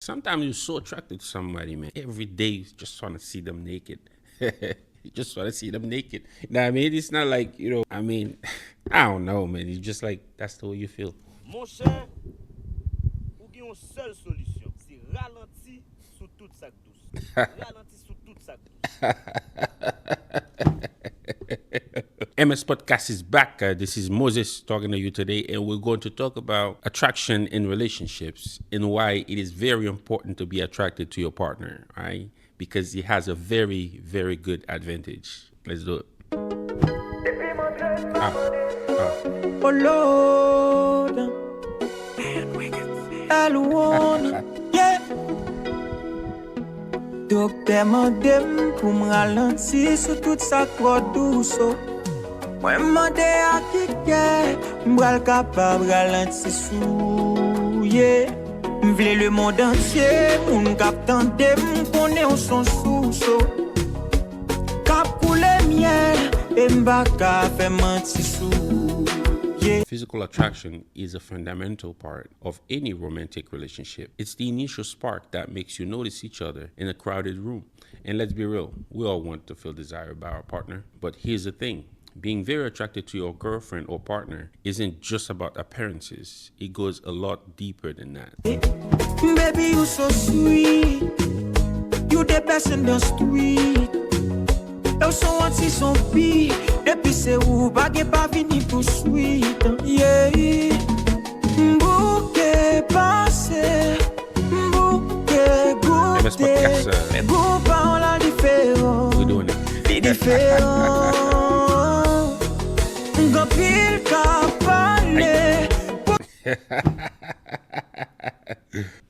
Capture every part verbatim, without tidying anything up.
Sometimes you're so attracted to somebody, man. Every day you just want to see them naked. You just want to see them naked. You know what I mean? It's not like, you know, I mean, I don't know, man. It's just like, that's the way you feel. Monchè, ou gen yon sèl solisyon, se ralanti sou tout sa k dous. Ralanti sou tout sa k dous. M S Podcast is back. Uh, this is Moses talking to you today, and we're going to talk about attraction in relationships and why it is very important to be attracted to your partner, right? Because he has a very, very good advantage. Let's do it. Ah, ah. Oh Lord, L one, yeah. Doktè mande m pou m ralanti sou tout sa k twò dous, oh. Mwen mande a ki kè m pral kapab ralanti sou, yeah. M vle lemonn antye, moun k ap tande m konnen w s on sous, oh. K ap koule myèl, e m pa ka fè manti sou, yeah. Physical attraction is a fundamental part of any romantic relationship. It's the initial spark that makes you notice each other in a crowded room. And let's be real, we all want to feel desired by our partner. But here's the thing, being very attracted to your girlfriend or partner isn't just about appearances, it goes a lot deeper than that. Baby, you so sweet. You the best in the street. Yo so anti zonbi. Depi se ou, pa gen pa vini tou swit. Yeah. M bouke pase, m bouke goute. Men gou pa w la diferan. Li diferan. Gen pil ka pale.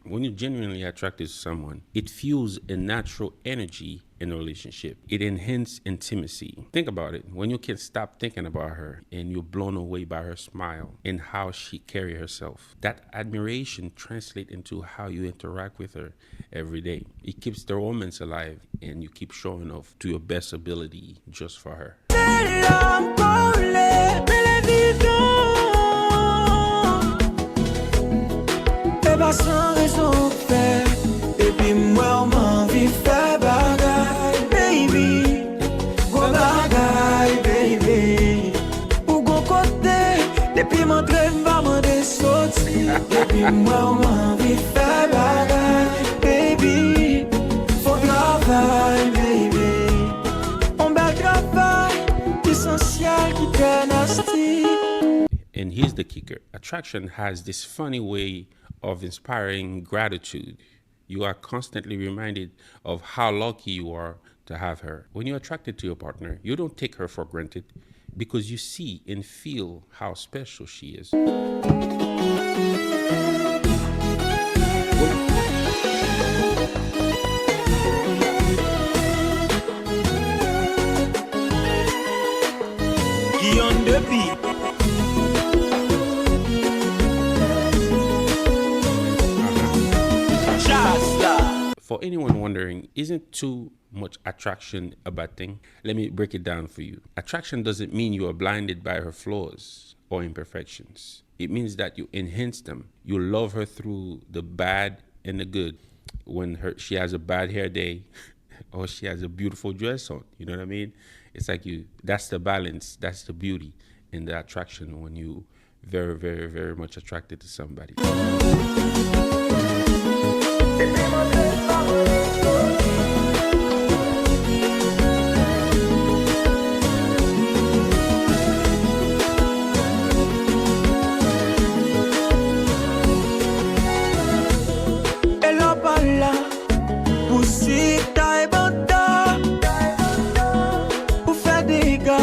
When you're genuinely attracted to someone, it fuels a natural energy in a relationship. It enhances intimacy. Think about it. When you can't stop thinking about her and you're blown away by her smile and how she carry herself, that admiration translates into how you interact with her every day. It keeps the romance alive and you keep showing off to your best ability just for her. Lè lòm kole, mele didon. E pa san rezon w fè. Epi m wè w m anvi fè bagay, baby. Gwo bagay, baby. Ou gon kote, depi m antre m pa mande soti. Epi m wè w m anvi fè bagay, baby. Fò travay, baby. On bèl travay, ki sosyal, ki trè nasty. And here's the kicker, attraction has this funny way of inspiring gratitude. You are constantly reminded of how lucky you are to have her. When you're attracted to your partner, you don't take her for granted because you see and feel how special she is. Guillaume Deby. Jazz la. For anyone wondering, isn't too much attraction a bad thing? Let me break it down for you. Attraction doesn't mean you are blinded by her flaws or imperfections. It means that you enhance them. You love her through the bad and the good. When her she has a bad hair day, or she has a beautiful dress on, you know what I mean? It's like you that's the balance, that's the beauty and the attraction when you very, very, very much attracted to somebody. E lè w pa la, pou sita e banda, ou fè dega,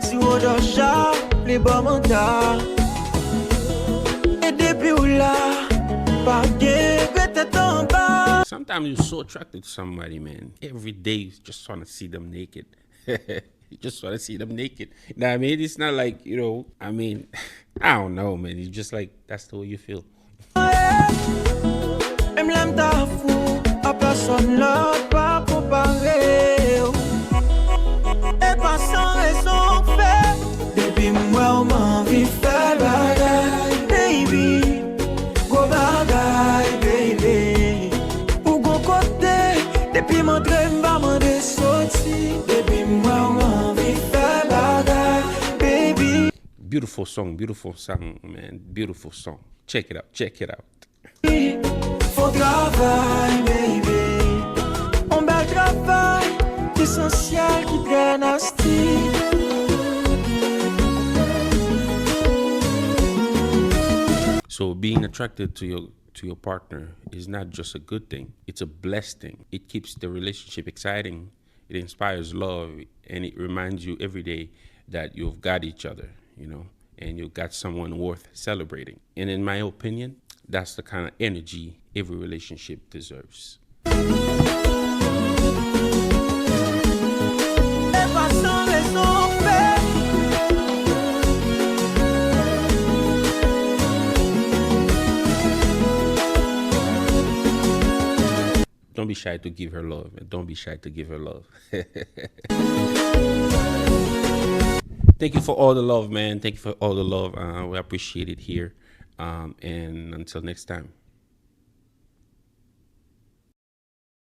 si w odò ja, li bò manda. E depi w la, pa gen ret tèt anba. Sometimes you're so attracted to somebody, man. Every day you just want to see them naked. You just want to see them naked. You know what I mean? It's not like, you know, I mean, I don't know, man. It's just like, that's the way you feel. Menm lè m ta fou, a pèsòn lòt pa konpare w. E pa san rezon w fè. Depi m wè w m anvi fè bagay, baby. Gwo bagay, baby. Montre m pa mande soti. Depi m wè w m anvi fè bagay. Baby. Beautiful song, beautiful song, man. Beautiful song. Check it out, check it out. Fò travay, baby. On bèl travay, ki sansyèl, ki trè nasty. So being attracted to your to your partner is not just a good thing, it's a blessed thing. It keeps the relationship exciting, it inspires love, and it reminds you every day that you've got each other, you know, and you've got someone worth celebrating. And in my opinion, that's the kind of energy every relationship deserves. E pa san rezon fè. Don't be shy to give her love, man. Don't be shy to give her love. Thank you for all the love, man. Thank you for all the love. Uh, we appreciate it here. Um, and until next time.